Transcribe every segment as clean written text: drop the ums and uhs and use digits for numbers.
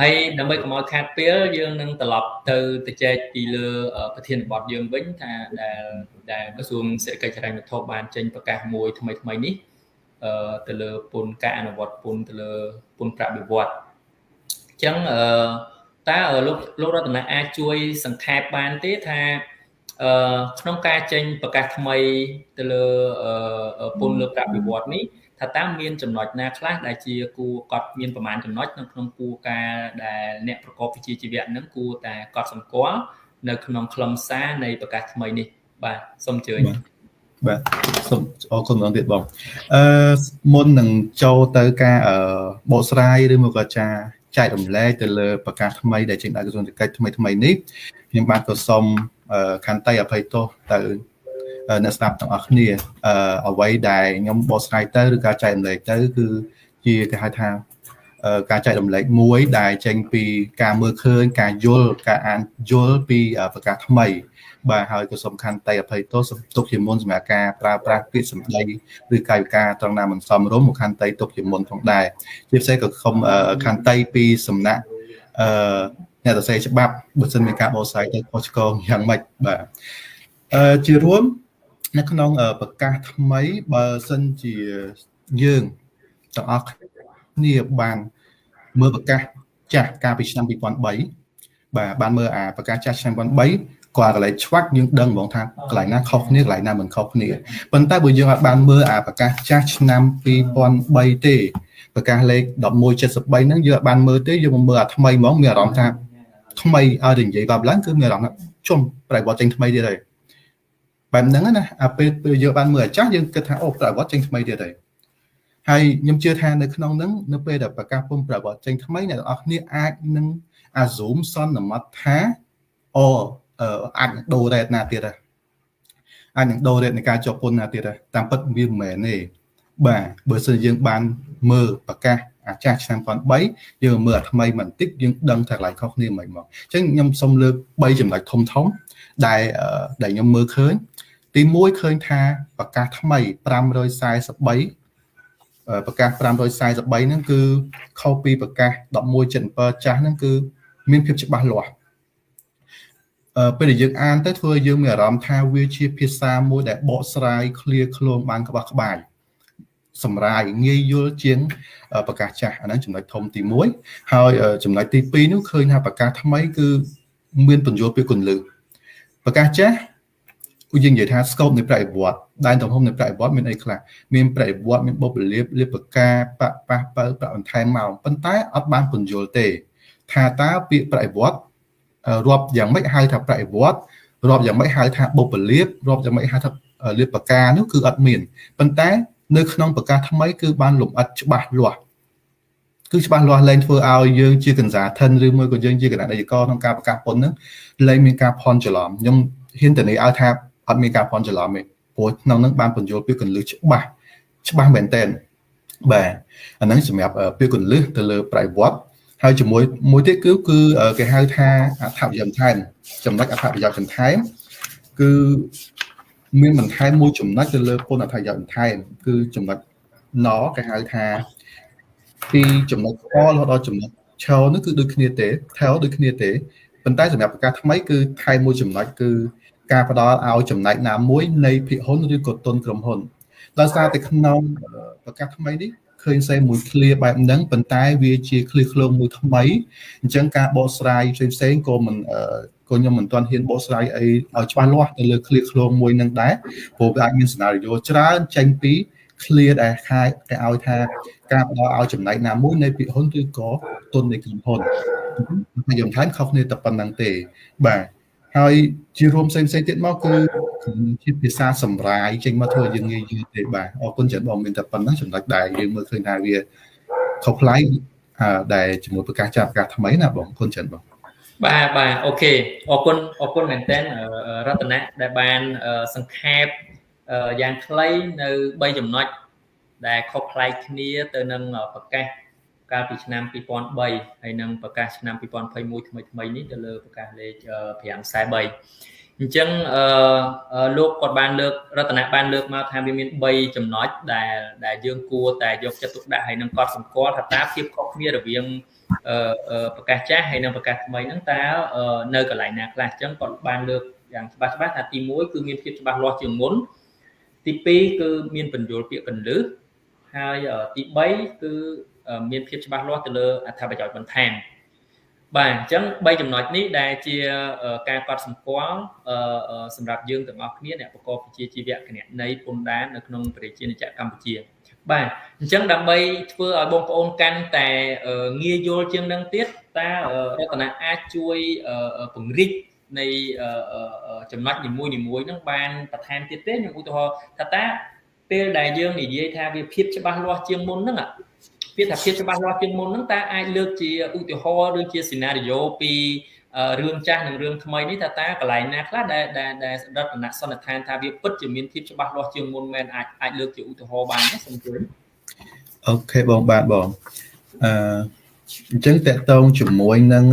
ហើយដើម្បីកុំឲ្យខាតពេលយើងនឹងត្រឡប់ទៅទៅចែកពីលើប្រធានបទយើងវិញថាដែលក្រសួងសេដ្ឋកិច្ចហិរញ្ញវត្ថុបានចេញប្រកាសមួយថ្មីថ្មីនេះទៅលើពន្ធការអនុវត្តពន្ធទៅលើពន្ធប្រាក់បៀវត្សអញ្ចឹងអឺតើលោករតនៈអាចជួយសង្ខេបបានទេថាអឺក្នុងការចេញប្រកាសថ្មីទៅលើពន្ធលើប្រាក់បៀវត្សនេះថាតើមានចំណុចណាខ្លះដែលជាគួរកត់មានប្រមាណចំណុចនៅក្នុងគួរការដែលអ្នកប្រកបវិជ្ជាជីវៈនឹងគួរតែកត់សម្គាល់នៅក្នុងខ្លឹមសារនៃប្រកាសថ្មីនេះបាទសូមអញ្ជើញបាទសូមអរគុណម្ដងទៀតបងអឺមុននឹងចូលទៅការបកស្រាយឬមកក៏ចាចែករំលែកទៅលើប្រកាសថ្មីដែលចេញដោយក្រសួងសេដ្ឋកិច្ចថ្មីថ្មីនេះខ្ញុំបាទក៏សូមខន្តីអភ័យទោសទៅអ្នកស្ដាប់ទាំងអស់គ្នាអ្វីដែលខ្ញុំបកស្រាយទៅឬការចែករំលែកទៅគឺជាគេហៅថាការចែករំលែកមួយដែលចេញពីការមើលឃើញការយល់ការអានយល់ពីប្រកាសថ្មីបាទហើយក៏សំខាន់តែអភ័យទោសទុកជាមុនសម្រាប់ការប្រើប្រាស់ពាក្យសម្ដីឬកាយវិការត្រង់ណាមិនសមរម្យមកខន្តីទុកជាមុនផងដែរជាពិសេសក៏ខំខន្តីពីសំណាក់អ្នកសរសេរច្បាប់បើសិនមានការបកស្រាយទៅខុសឆ្គងយ៉ាងម៉េចបាទជារួមនៅក្នុងប្រកាសថ្មីបើសិនជាយើងទាំងអស់គ្នាបានមើលប្រកាសចាស់កាលពីឆ្នាំ2003បាទបានមើលអាប្រកាសចាស់ឆ្នាំ2003គាត់កន្លែងឆ្វាក់យើងដឹងហ្មងថាកន្លែងណាខុសគ្នាកន្លែងណាមិនខុសគ្នាប៉ុន្តែបើយើងអត់បានមើលអាប្រកាសចាស់ឆ្នាំ2003ទេប្រកាសលេខ1173ហ្នឹងយើងអត់បានមើលទេយើងមកមើលអាថ្មីហ្មងមានអារម្មណ៍ថាថ្មីឲ្យតែនិយាយបាប់ឡើងគឺមានអារម្មណ៍ថាជុំប្រតិបត្តិចេញថ្មីទៀតហើយបែបហ្នឹងណាអាពេលយើងបានមើលអាចាស់យើងគិតថាអូប្រតិបត្តិចេញថ្មីទៀតហើយហើយខ្ញុំជឿថានៅក្នុងហ្នឹងនៅពេលដែលប្រកាសពុំប្រតិបត្តិចេញថ្មីអ្នកទាំងអស់គ្នាអាចនឹង assume សន្មត់ថាអូអាចនឹងដូរ rate ណាទៀតដែរអាចនឹងដូរ rate នៃការជាប់ពន្ធណាទៀតដែរតាមពិតវាមិនមែនទេបាទបើសិនយើងបានមើលប្រកាសអាចាស់ឆ្នាំ2003យើងមើលអាថ្មីបន្តិចយើងដឹងថាកន្លែងខុសគ្នាមិនមកអញ្ចឹងខ្ញុំសូមលើក3ចំណុចធំធំដែលខ្ញុំមើលឃើញទី1ឃើញថាប្រកាសថ្មី543ប្រកាស543ហ្នឹងគឺខុសពីប្រកាស1177ចាស់ហ្នឹងគឺមានភាពច្បាស់លាស់ពេលដែលយើងអានទៅធ្វើឲ្យយើងមានអារម្មណ៍ថាវាជាភាសាមួយដែលបកស្រាយឃ្លាឃ្លោងបានក្បោះក្បាយសម្រាយងាយយល់ជាងប្រកាសចាស់អាហ្នឹងចំណុចធំទី1ហើយចំណុចទី2នោះឃើញថាប្រកាសថ្មីគឺមានបញ្យល់ពីគន្លឹះប្រកាសចាស់គឺយើងនិយាយថា scope នៃប្រតិបត្តិដែនទំហំនៃប្រតិបត្តិមានអីខ្លះមានប្រតិបត្តិមានបុព្វលាភលាភការបប៉ះបើប្រាក់បន្ថែមមកប៉ុន្តែអត់បានបញ្យល់ទេថាតើពាក្យប្រតិបត្តិរាប់យ៉ាងម៉េចហៅថាប្រតិបត្តិរាប់យ៉ាងម៉េចហៅថាបុព្វលាភរាប់យ៉ាងម៉េចហៅថាលាភកានោះគឺអត់មានប៉ុន្តែនៅក្នុងប្រកាសថ្មីគឺបានលម្អិតច្បាស់លាស់គឺច្បាស់លាស់លែងធ្វើឲ្យយើងជាកន្សាធិនឬមួយក៏យើងជាគណៈនាយករក្នុងការប្រកាសពន្ធហ្នឹងលែងមានការភ័ន្តច្រឡំខ្ញុំហ៊ានធានាឲ្យថាអត់មានការភ័ន្តច្រឡំទេព្រោះក្នុងហ្នឹងបានបញ្យល់ពីគន្លឹះច្បាស់ច្បាស់មែនតើបាទអាហ្នឹងសម្រាប់ពីគន្លឹះទៅលើប្រតិបត្តិហើយជាមួយមួយទៀតគឺគេហៅថាអត្ថប្រយោជន៍បន្ថែមចំណុចអត្ថប្រយោជន៍បន្ថែមគឺមានបន្ថែមមួយចំណុចទៅលើពន្ធអត្ថប្រយោជន៍បន្ថែមគឺចំណុចណគេហៅថាពីចំណុចករហូតដល់ចំណុចឆនោះគឺដូចគ្នាទេថែដូចគ្នាទេប៉ុន្តែសម្រាប់ប្រកាសថ្មីគឺថែមមួយចំណុចគឺការផ្ដល់ឲ្យចំណែកណាមួយនៃភាគហ៊ុនឬក៏ទុនក្រុមហ៊ុនដោយសារតែក្នុងប្រកាសថ្មីនេះឃើញសេមួយឃ្លាបែបហ្នឹងប៉ុន្តែវាជាឃ្លាឃ្លោងមួយថ្មីអញ្ចឹងការបកស្រាយផ្សេងៗក៏មិនក៏ខ្ញុំមិនទាន់ហ៊ានបកស្រាយអីឲ្យច្បាស់លាស់ទៅលើឃ្លាឃ្លោងមួយហ្នឹងដែរព្រោះវាអាចមាន scenario ច្រើនចេញពីឃ្លាដែលខែគេឲ្យថាការផ្ដល់ឲ្យចំណែកណាមួយនៃភាគហ៊ុនឬក៏ទុននៃក្រុមហ៊ុនខ្ញុំថែមខុសគ្នាតែប៉ុណ្្នឹងទេបាទហើយជារួមផ្សេងផ្សេងទៀតមកគឺជាភាសាសម្រាយចេញមកធ្វើយើងងាយយល់ទេបាទអរគុណច្រើនបងមានតែប៉ុណ្្នឹងចំណុចដែលយើងមើលឃើញថាវាខុសប្លែកដែលជាមួយប្រកាសចាស់ប្រកាសថ្មីណាបងអរគុណច្រើនបងបាទបាទអូខេអរគុណអរគុណមែនតើរតនៈដែលបានសង្ខេបយ៉ាងខ្លីនៅ3ចំណុចដែលខុសប្លែកគ្នាទៅនឹងប្រកាសកាលពីឆ្នាំ2003ហើយនិងប្រកាសឆ្នាំ2021ថ្មីថ្មីនេះទៅលើប្រកាសលេខ543 អញ្ចឹងលោកគាត់បានលើករតនៈបានលើកមកថាវាមាន3ចំណុចដែលយើងគួរតែយកចិត្តទុកដាក់ហើយនឹងកត់សម្គាល់ថាតើភាពខុសគ្នារវាងប្រកាសចាស់ហើយនិងប្រកាសថ្មីហ្នឹងតើនៅកន្លែងណាខ្លះអញ្ចឹងគាត់បានលើកយ៉ាងច្បាស់ថាទី1គឺមានភាពច្បាស់លាស់ជាងមុនទី2គឺមានពន្យល់ពាក្យកន្លឹះហើយទី3គឺមានភាពច្បាស់លាស់ទៅលើអត្ថប្រយោជន៍បន្ថែមបាទអញ្ចឹង3ចំណុចនេះដែលជាការកត់សម្គាល់សម្រាប់យើងទាំងអស់គ្នាអ្នកប្រកបវិជ្ជាជីវៈគណនេយ្យពន្ធដារនៅក្នុងប្រជាណាចក្រកម្ពុជាបាទអញ្ចឹងដើម្បីធ្វើឲ្យបងប្អូនកាន់តែងាយយល់ជាងនឹងទៀតតើរតនៈអាចជួយពង្រីកនៃចំណុចនីមួយៗហ្នឹងបានបន្ថែមទៀតទេខ្ញុំឧទាហរណ៍ថាតើពេលដែលយើងនិយាយថាវាភាពច្បាស់លាស់ជាងមុនហ្នឹងពាក្យថាភាពច្បាស់លាស់ជាងមុនហ្នឹងតើអាចលើកជាឧទាហរណ៍ឬជាសេណារីយ៉ូពីរឿងចាស់និងរឿងថ្មីនេះថាតើកន្លែងណាខ្លះដែលដែលរតនៈសន្និដ្ឋានថាវាពិតជាមានភាពច្បាស់លាស់ជាងមុនមែនអាចលើកជាឧទាហរណ៍បានទេសូមជួយអូខេបងបាទបងអញ្ចឹងតកតងជាមួយនឹង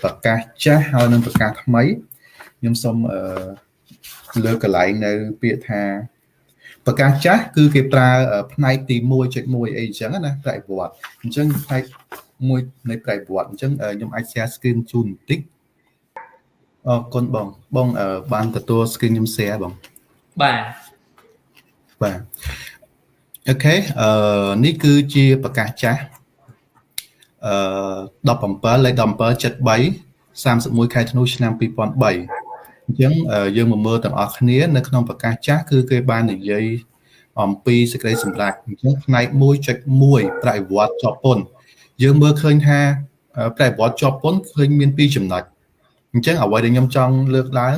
ប្រកាសចាស់ហើយនឹងប្រកាសថ្មីខ្ញុំសូមលើកកន្លែងនៅពាក្យថាប្រកាសចាស់គឺគេប្រើផ្នែកទី 1.1 អីអញ្ចឹងណាប្រតិវត្តអញ្ចឹងផ្នែកមួយនៃប្រតិវត្តអញ្ចឹងខ្ញុំអាច share screen ជូនបន្តិចអរគុណបងបងបានទទួល screen ខ្ញុំ share បងបាទបាទអូខេនេះគឺជាប្រកាសចាស់17លេខ1773 31ខែធ្នូឆ្នាំ2003អញ្ចឹងយើងមកមើលទាំងអស់គ្នានៅក្នុងប្រកាសចាស់គឺគេបាននិយាយអំពីសេចក្តីសម្រេចអញ្ចឹងផ្នែក 1.1 ប្រតិវត្តជាប់ពន្ធយើងមើលឃើញថាប្រតិវត្តជាប់ពន្ធឃើញមាន2ចំណុចអញ្ចឹងអ្វីដែលខ្ញុំចង់លើកឡើង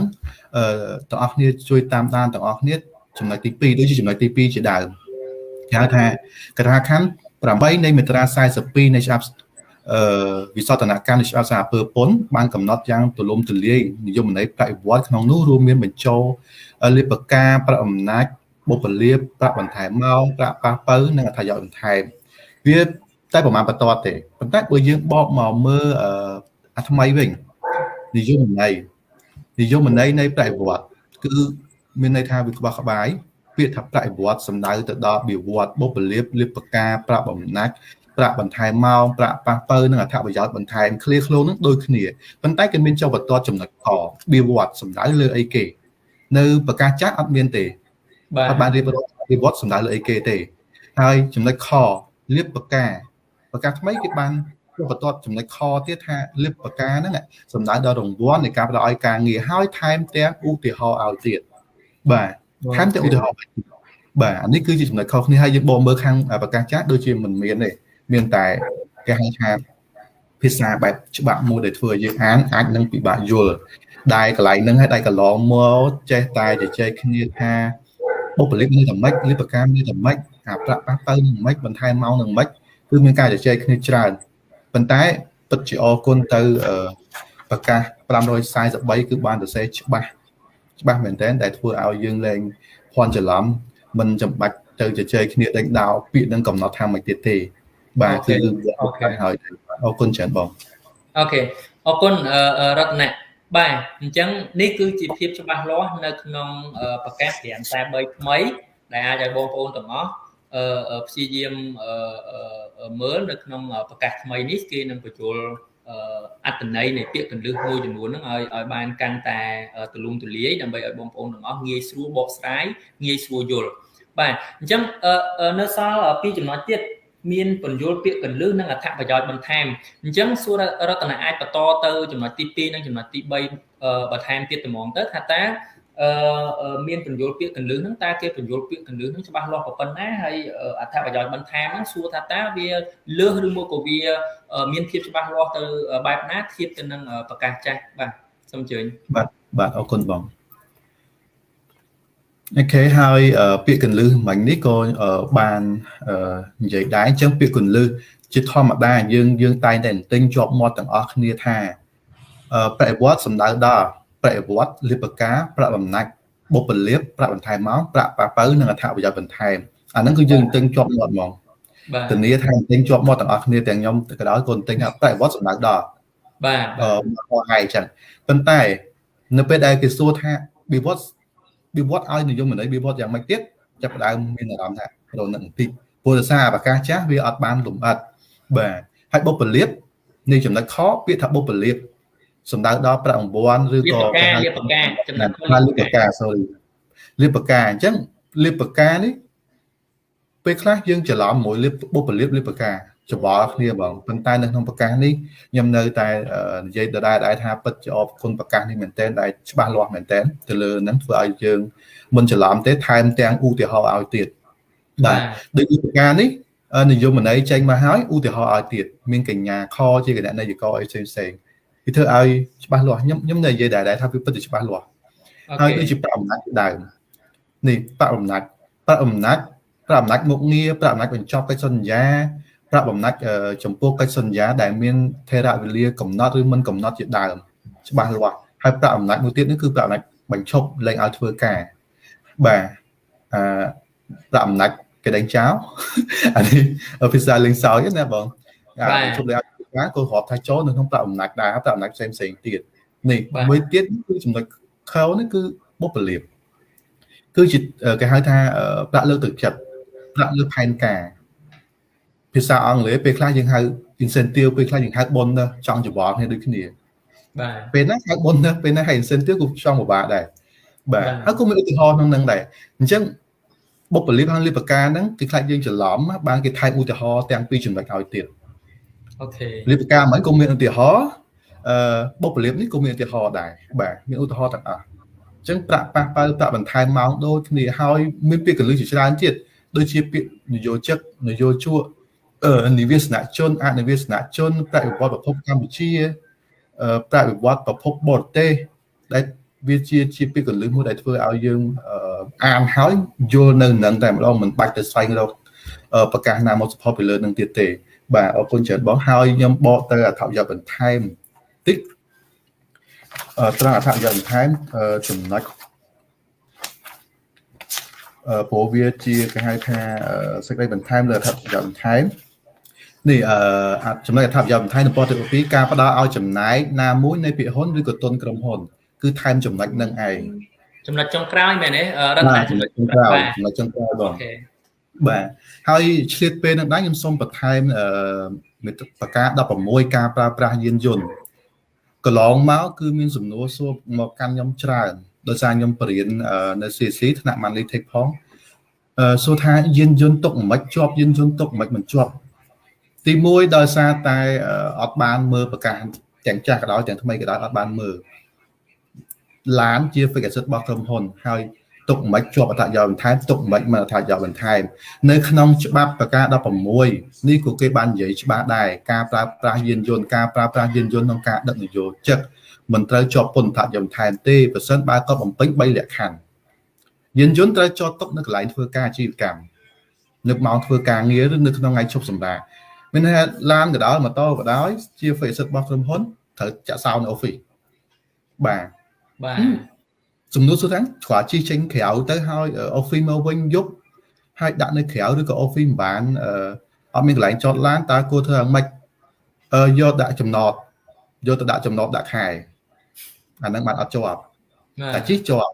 ទាំងអស់គ្នាជួយតាមដានទាំងអស់គ្នាចំណុចទី2ដូចជាចំណុចទី2ជាដើមគេហៅថាកថាខណ្ឌ8នៃមាត្រា42នៃច្បាប់វិសោធនកម្មនៃច្បាប់សហពើពន្ធបានកំណត់យ៉ាងទូលំទូលាយនិយមន័យប្រតិវត្តក្នុងនោះរួមមានបញ្ចូលលិបការប្រាក់អំណាចបុព្វលាភប្រាក់បន្ថែមម៉ោងប្រាក់ប៉ះពៅនិងអត្ថប្រយោជន៍បន្ថែមវាតែប្រមាណបន្តទេប៉ុន្តែបើយើងបកមកមើលអាថ្មីវិញនិយមន័យនៃប្រតិវត្តគឺមានន័យថាវាក្បោះក្បាយពាក្យថាប្រតិវត្តសំដៅទៅដល់បៀវត្សបុព្វលាភលិបការប្រាក់បំណាច់ប្រាក់បន្ថែមម៉ោងប្រាក់ប៉ះពៅនិងអត្ថប្រយោជន៍បន្ថែមឃ្លាឃ្លោងនឹងដូចគ្នាប៉ុន្តែគេមានចុះបន្ទាត់ចំណុចកបៀវត្សសំដៅលើអីគេនៅប្រកាសចាស់អត់មានទេអត់បានរៀបរាប់បៀវត្សសំដៅលើអីគេទេហើយចំណុចខលៀបប្រកាប្រកាសថ្មីគេបានចុះបន្ទាត់ចំណុចខទៀតថាលៀបប្រកាហ្នឹងសំដៅដល់រង្វាន់នៃការផ្ដល់ឲ្យការងារហើយថែមទាំងឧទាហរណ៍ឲ្យទៀតបាទថែមទាំងឧទាហរណ៍បាទអានេះគឺជាចំណុចខុសគ្នាហើយយើងបកមើលខាងប្រកាសចាស់ដូចជាមិនមានទេមានតែគេហៅថាភាសាបែបច្បាប់មួយដែលធ្វើឲ្យយើងអានអាចនឹងពិបាកយល់ដែលកន្លែងហ្នឹងហើយដែលកន្លងមកចេះតែជជែកគ្នាថាបុព្វលាភនេះតែម៉េចលិបកម្មនេះតែម៉េចអាប្រាក់ប៉ះពៅនឹងម៉េចបន្ថែមម៉ោងនឹងម៉េចគឺមានការជជែកគ្នាច្រើនប៉ុន្តែពិតជាអរគុណទៅប្រកាស543គឺបានសរសេរច្បាស់មែនទែនដែលធ្វើឲ្យយើងលែងភ័ន្តច្រឡំមិនចាំបាច់ទៅជជែកគ្នាដេញដោលពាក្យនឹងកំណត់ថាម៉េចទៀតទេបាទគឺអូខេហើយអរគុណច្រើនបងអូខេអរគុណរតនៈបាទអញ្ចឹងនេះគឺជាភាពច្បាស់លាស់នៅក្នុងប្រកាស543ថ្មីដែលអាចឲ្យបងប្អូនទាំងអស់ព្យាយាមមើលនៅក្នុងប្រកាសថ្មីនេះគេនឹងបញ្ចូលអត្ថន័យនៃពាក្យកន្លឹះមួយចំនួនហ្នឹងឲ្យបានកាន់តែទូលំទូលាយដើម្បីឲ្យបងប្អូនទាំងអស់ងាយស្រួលបកស្រាយងាយស្រួលយល់បាទអញ្ចឹងនៅសល់ពីរចំណុចទៀតមានពន្យល់ពាក្យកន្លឹះនិងអត្ថប្រយោជន៍បន្ថែមអញ្ចឹងសួររតនៈអាចបន្តទៅចំណុចទី2និងចំណុចទី3បន្ថែមទៀតត្មងទៅថាតើមានពន្យល់ពាក្យកន្លឹះហ្នឹងតើគេពន្យល់ពាក្យកន្លឹះហ្នឹងច្បាស់លាស់ប៉ុណ្ណាហើយអត្ថប្រយោជន៍បន្ថែមហ្នឹងសួរថាតើវាលើសឬមួយក៏វាមានភាពច្បាស់លាស់ទៅបែបណាធៀបទៅនឹងប្រកាសចាស់បាទសូមអញ្ជើញបាទបាទអរគុណបងអូខេហើយពាក្យកន្លឹះមិញនេះក៏បាននិយាយដែរអញ្ចឹងពាក្យកន្លឹះជាធម្មតាយើងតែងតែទិញជាប់មាត់ទាំងអស់គ្នាថាប្រតិវត្តសំដៅដល់ប្រតិវត្តលិបការប្រាក់បំណាច់បុព្វលាភប្រាក់បន្ថែមម៉ោងប្រាក់ប៉ះពៅនិងអត្ថប្រយោជន៍បន្ថែមអាហ្នឹងគឺយើងទិញជាប់មាត់ហ្មងធានាថាទិញជាប់មាត់ទាំងអស់គ្នាទាំងខ្ញុំក៏ដោយក៏ទិញថាប្រតិវត្តសំដៅដល់បាទមកហើយអញ្ចឹងប៉ុន្តែ នៅពេលដែលគេសួរថាបៀវត្សបៀវត្សឲ្យនិយមន័យបៀវត្សយ៉ាងម៉េចទៀតចាប់ផ្ដើមមានអារម្មណ៍ថារនឹកបន្តិចព្រោះដោយសារប្រកាសចាស់វាអត់បានលម្អិតបាទហើយបុព្វលាភនៃចំណុចខពាក្យថាបុព្វលាភសំដៅដល់ប្រាក់រង្វាន់ឬក៏គេហៅលាបកាចំណុចលាបកា sorry លាបកាអញ្ចឹងលាបកានេះពេលខ្លះយើងច្រឡំមួយលាបបុព្វលាភលាបកាច្បល់គ្នាបងប៉ុន្តែនៅក្នុងប្រកាសនេះខ្ញុំនៅតែនិយាយដដែលៗថាពិតជាអរគុណប្រកាសនេះមែនទែនដែលច្បាស់លាស់មែនទែនទៅលើហ្នឹងធ្វើឲ្យយើងមិនច្រឡំទេថែមទាំងឧទាហរណ៍ឲ្យទៀតបាទដូចប្រកាសនេះនិយមន័យចេញមកហើយឧទាហរណ៍ឲ្យទៀតមានកញ្ញាខជាគណនេយ្យករអីផ្សេងផ្សេងវាធ្វើឲ្យច្បាស់លាស់ខ្ញុំខ្ញុំនៅនិយាយដែរថាវាពិតជាច្បាស់លាស់ហើយដូចជាប្រាក់អំណាចដើមនេះប្រាក់អំណាចប្រាក់អំណាចប្រាក់អំណាចមុខងារប្រាក់អំណាចបញ្ចប់កិច្ចសន្យាប្រាក់បំណាច់ចំពោះកិច្ចសន្យាដែលមានថេរវេលាកំណត់ឬមិនកំណត់ជាដើមច្បាស់លាស់ហើយប្រាក់អំណាចមួយទៀតនេះគឺប្រាក់អំណាចបញ្ឈប់លែងឲ្យធ្វើការបាទអឺប្រាក់អំណាចគេដេញចោលអានេះភាសាលេងសើចណាបងបញ្ឈប់លែងឲ្យធ្វើការក៏រាប់ថាចូលនៅក្នុងប្រាក់អំណាចដែរប្រាក់អំណាចផ្សេងផ្សេងទៀតនេះមួយទៀតគឺចំណុចខនេះគឺបុព្វលាភគឺជាគេហៅថាប្រាក់លើកទឹកចិត្តប្រាក់លើផែនការភាសាអង់គ្លេសពេលខ្លះយើងហៅ incentive ពេលខ្លះយើងហៅ bonus ចង់ច្បល់គ្នាដូចគ្នាបាទពេលណាហៅ bonus ពេលណាហៅ incentive ក៏ចង់ពិបាកដែរបាទហើយក៏មានឧទាហរណ៍ក្នុងហ្នឹងដែរអញ្ចឹងបុព្វលាភហើយលាភការហ្នឹងគេខ្លាចយើងច្រឡំបានគេថែមឧទាហរណ៍ទាំងពីរចំណុចឲ្យទៀតអូខេលាភការមិនក៏មានឧទាហរណ៍អឺបុព្វលាភនេះក៏មានឧទាហរណ៍ដែរបាទមានឧទាហរណ៍ទាំងអស់អញ្ចឹងប្រាក់ប៉ះប៉ៅប្រាក់បន្ថែមម៉ោងដូចគ្នាហើយមានពាក្យកលឹះជាច្រើនទៀតដូចជាពាក្យនយោជិកនយោជកនិវាសនជនអនិវាសនជនប្រាក់វិវត្តប្រភពកម្ពុជាប្រាក់វិវត្តប្រភពបរទេសដែលវាជាជាពាក្យកលឹះមួយដែលធ្វើឲ្យយើងអានហើយយល់នៅនឹងតែម្ដងមិនបាច់ទៅស្វែងរកប្រកាសណាមក support ពីលើនឹងទៀតទេបាទអរគុណច្រើនបងហើយខ្ញុំបកទៅអត្ថប្រយោជន៍បន្ថែមតិចត្រង់អត្ថប្រយោជន៍បន្ថែមចំណុចព្រោះវាជាគេហៅថាសេចក្តីបន្ថែមលើអត្ថប្រយោជន៍បន្ថែមនេះចំណុចអត្ថប្រយោជន៍បន្ថែមនៅព័ត៌មាន2ការផ្ដល់ឲ្យចំណែកណាមួយនៃភាគហ៊ុនឬក៏ទុនក្រុមហ៊ុនគឺថែមចំណុចនឹងឯងចំណុចចុងក្រោយមែនទេរដ្ឋចំណុចចុងក្រោយចំណុចចុងក្រោយបងបាទហើយឆ្លៀតពេលនឹងដែរខ្ញុំសូមបន្ថែមប្រការ16ការប្រើប្រាស់យានយន្តកន្លងមកគឺមានសំណួរសួរមកកាន់ខ្ញុំច្រើនដោយសារខ្ញុំបរៀននៅ CC ថ្នាក់ Money Tech ផងសួរថាយានយន្តទុកមិនជាប់យានយន្តទុកមិនមិនជាប់ទី1ដោយសារតែអត់បានមើលប្រកាសទាំងចាស់ក៏ដោយទាំងថ្មីក៏ដោយអត់បានមើលឡានជា fixed asset របស់ក្រុមហ៊ុនហើយទុកមិនជាប់អត្ថប្រយោជន៍បន្ថែមទុកមិនមិនអត្ថប្រយោជន៍បន្ថែមនៅក្នុងច្បាប់ប្រការ16នេះក៏គេបាននិយាយច្បាស់ដែរការប្រើប្រាស់យានយន្តការប្រើប្រាស់យានយន្តក្នុងការដឹកនយោជិកមិនត្រូវជាប់ពន្ធអត្ថប្រយោជន៍បន្ថែមទេប្រសិនបើគាត់បំពេញ3លក្ខខណ្ឌយានយន្តត្រូវចតទុកនៅកន្លែងធ្វើការអាជីវកម្មនៅម៉ោងធ្វើការងារឬនៅក្នុងថ្ងៃឈប់សម្រាកមានន័យថាឡានក៏ដោយម៉ូតូក៏ដោយជា fixed asset របស់ក្រុមហ៊ុនត្រូវចាក់សោនៅ office បាទបាទសំណួរសួរថាគ្រាន់ជិះចេញក្រៅទៅហើយ office មកវិញយប់ហើយដាក់នៅក្រៅឬក៏ office មិនបានអត់មានកន្លែងចតឡានតើគួរធ្វើយ៉ាងម៉េចយកដាក់ចំណតយកទៅដាក់ចំណតដាក់ខែអាហ្នឹងបានអត់ជាប់តែជិះជាប់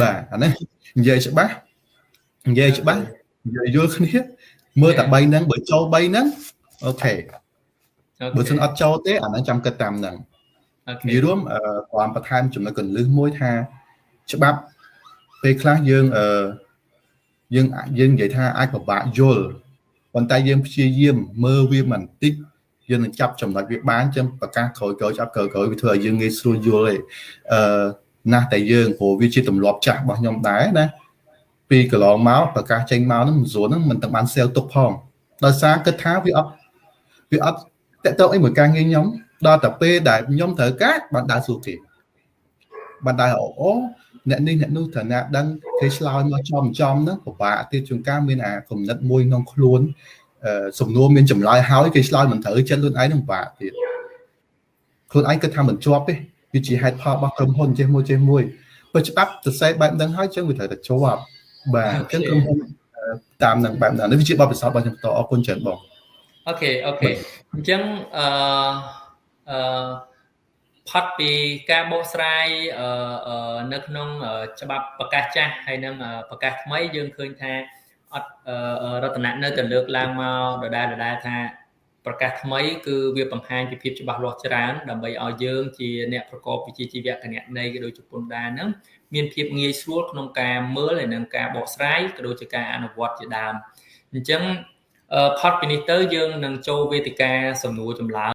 បាទអានេះនិយាយច្បាស់និយាយច្បាស់និយាយយល់គ្នាមើលតែ3ហ្នឹងបើចូល3ហ្នឹងអូខេបើសិនអត់ចូលទេអាហ្នឹងចាំគិតតាមហ្នឹងនិយាយរួមគ្រាន់បន្ថែមចំណុចកលឹះមួយថាច្បាប់ពេលខ្លះយើងយើងយើងនិយាយថាអាចពិបាកយល់ប៉ុន្តែយើងព្យាយាមមើលវាបន្តិចយើងនឹងចាប់ចំណុចវាបានចឹងប្រកាសក្រោយៗចាប់ក្រោយៗវាធ្វើឲ្យយើងងាយស្រួលយល់ឯងណាស់តែយើងព្រោះវាជាទម្លាប់ចាស់របស់ខ្ញុំដែរណាពីកន្លងមកប្រកាសចេញមកហ្នឹងមិនស្រួលហ្នឹងមិនទាំងបានសេលទុកផងដោយសារគិតថាវាអត់តាក់ទងអីមួយការងារខ្ញុំដល់តែពេលដែលខ្ញុំត្រូវការបានដើរសួរគេបានដើរអូអ្នកនេះអ្នកនោះត្រូវណាដឹងគេឆ្លើយមកចំចំហ្នឹងពិបាកទៀតជួនកាលមានអាគំនិតមួយក្នុងខ្លួនសំណួរមានចម្លើយហើយគេឆ្លើយមិនត្រូវចិត្តខ្លួនឯងនឹងពិបាកទៀតខ្លួនឯងគិតថាមិនជាប់ទេវាជាហេតុផលរបស់ក្រុមហ៊ុនចេះមួយចេះមួយបើច្បាប់សរសេរបែបហ្នឹងហើយចឹងវាត្រូវតែជាប់បាទអញ្ចឹងក្រុមហ៊ុនតាមនឹងបែបហ្នឹងនេះវាជាបទពិសោធន៍របស់ខ្ញុំបន្តអរគុណច្រើនបងអូខេអូខេអញ្ចឹងអឺ ផុតពីការបកស្រាយនៅក្នុងច្បាប់ប្រកាសចាស់ហើយនិងប្រកាសថ្មីយើងឃើញថាអត់រតនៈនៅតែលើកឡើងមកដដែលដដែលថាប្រកាសថ្មីគឺវាបង្ហាញពីភាពច្បាស់លាស់ច្រើនដើម្បីឲ្យយើងជាអ្នកប្រកបវិជ្ជាជីវៈគណនេយ្យក៏ដូចជាពន្ធដារហ្នឹងមានភាពងាយស្រួលក្នុងការមើលហើយនិងការបកស្រាយក៏ដូចជាការអនុវត្តជាដើមអញ្ចឹងផុតពីនេះទៅយើងនឹងចូលវេទិកាសំណួរចម្លើយ។